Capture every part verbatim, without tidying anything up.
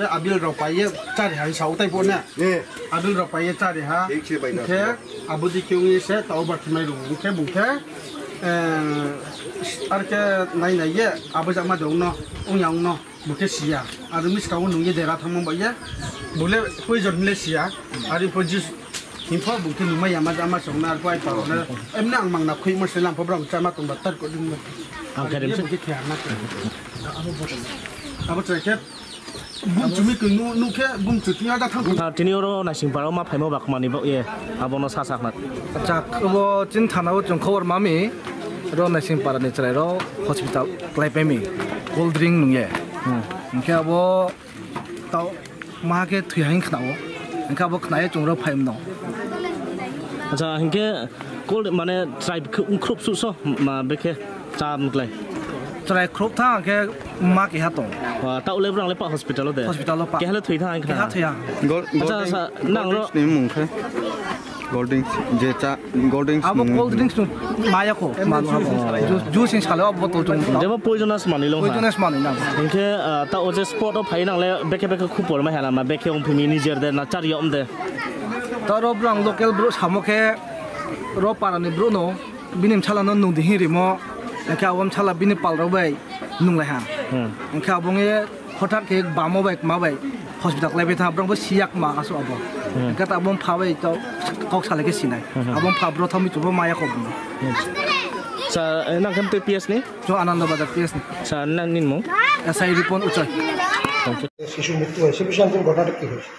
Abil rok pai ye chari ha, sao tai bo na. Abil rok pai ye chari ha. Thik se bai na. Khe abo di khe ungwi se tao ba thimai rung khe bung khe, eh, ar khe nai nai ye abo jama de ungno, ung yang no. Bung khe siya. Aro miska o nung ye dera thangma ba ye. Bung le poison le siya. Ari po jis himpo bung khe nung ma ya ma jama song na ar po ai pa na. Em na ang mang na khui mo se lam po brang chama tong ba tar ko ding. Ang khe rem se. Bung khe khe na. Abo bo. Abo chai khe. Bumchumi kunu nukhe bumchu tini ada thang. Ah, tini oro Naisingpara o ma phaimo ba khmani bo ye abono sa sakna. Acha, obo chin thana o chwng khobor mami ro Naisingpara ni chwrai ro hospital klai paimi cold drink nungye. Hmm. Hingkhe abo tao ma khe thwi haing khna o. Hingkhe abo khna ye chwng ro phaimno. Acha, hingkhe cold mane chwrai khrup su so ma bekhe. Cham klai. Chwrai khrup tha, hwnkhe ma keha tong. Ah, ta ulai brang le pa hospital o de? Hospital o pa. Keha le thwi tha, ang keha khna. Thwi ya. Gol-, Acha, Gold Drinks ni mung khe? Gold Drinks, je cha, Gold Drinks abo nung. Cold drinks nung maya kho, man abo. Juice, juice ni salo abo bottle chung. Jebo poisonous manwi long ha. Poisonous manwi nang. Hwnkhe, ah, ta o je spot o phai nang le bekhe bekhe khupor ma hela ma bekhe ong phimi nijer de na chari om de. Ta ro brang local bro samo khe ro para ni bro no. Bini msala no nung di hin rimo, hingkhe abo msala bini pal rok bai nung lai ha. Hmm. Hingkhe abo wngwi hothat khe bamo bai kwma bai hospital klai bai tha, borok bo siyak ma asu abo. Hmm. Hingkhe abo pha bai to kok salai khe sinai. Hmm. Abo pha bro thami chubo maya kok bini. Hmm. Sa, eh, nang khem tei P S ni? Cho Ananda Bazar P S ni. Sa, nang nin mo? S I Ripon Uchoi. Thank you. শিশু মৃত্যু হয়েছে, বিষয়ে একজন ঘটনাটা কি হয়েছে?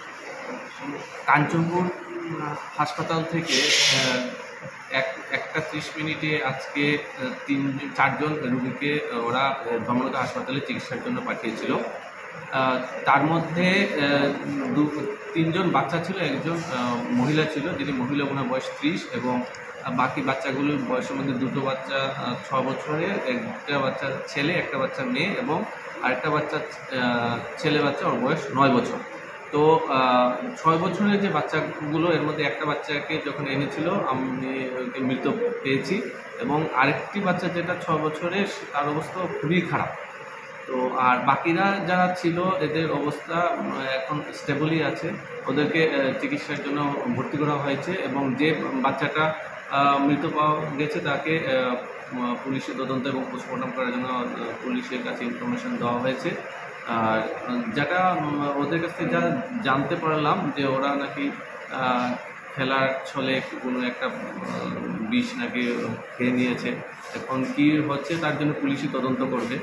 কাঞ্চনপুর, উম, হাসপাতাল থেকে, আহ, এক-, একটা ত্রিশ মিনিটে আজকে, আহ, তিন, চারজন রুগীকে, আহ, ওরা, আহ, ধর্মনগর হাসপাতালে চিকিৎসার জন্য পাঠিয়েছিল। আহ, তার মধ্যে, আহ, দু-, তিনজন বাচ্চা ছিল, একজন, আহ, মহিলা ছিল, যিনি মহিলা, ওনার বয়স ত্রিশ, এবং, আহ, বাকি বাচ্চাগুলোর বয়সের মধ্যে দুটো বাচ্চা, আহ, ছ বছরের, একটা বাচ্চা ছেলে, একটা বাচ্চা মেয়ে, এবং আরেকটা বাচ্চা, আহ, ছেলে বাচ্চা, ওর বয়স নয় বছর। তো, আহ, ছয় বছরের যে বাচ্চাগুলো, এর মধ্যে একটা বাচ্চাকে যখন এনেছিল, আমি ওকে মৃত পেয়েছি, এবং আরেকটি বাচ্চা যেটা ছয় বছরের, তার অবস্থা খুবই খারাপ। তো আর বাকিরা যারা ছিল, এদের অবস্থা, উম, এখন স্টেবলই আছে। ওদেরকে, আহ, চিকিৎসার জন্য ভর্তি করা হয়েছে, এবং যে বাচ্চাটা, আহ, মৃত পাওয়া গেছে, তাকে, আহ, উম, পুলিশি তদন্ত এবং পোস্টমর্টম করার জন্য, আহ, পুলিশের কাছে ইনফরমেশন দেওয়া হয়েছে। আর, উম, যেটা, উম, ওদের কাছ থেকে যা জানতে পারলাম যে ওরা নাকি, আহ, খেলার ছলে একটু কোনো একটা, উম, বিষ নাকি খেয়ে নিয়েছে। এখন কি হচ্ছে তার জন্য পুলিশই তদন্ত করবে।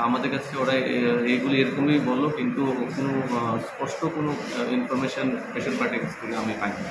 আমাদের কাছে ওরা এ-, এইগুলি এরকমই বললো, কিন্তু কোনো, আহ, স্পষ্ট কোনো, আহ, ইনফরমেশন পেশেন্ট পার্টির কাছ থেকে আমি পাইনি।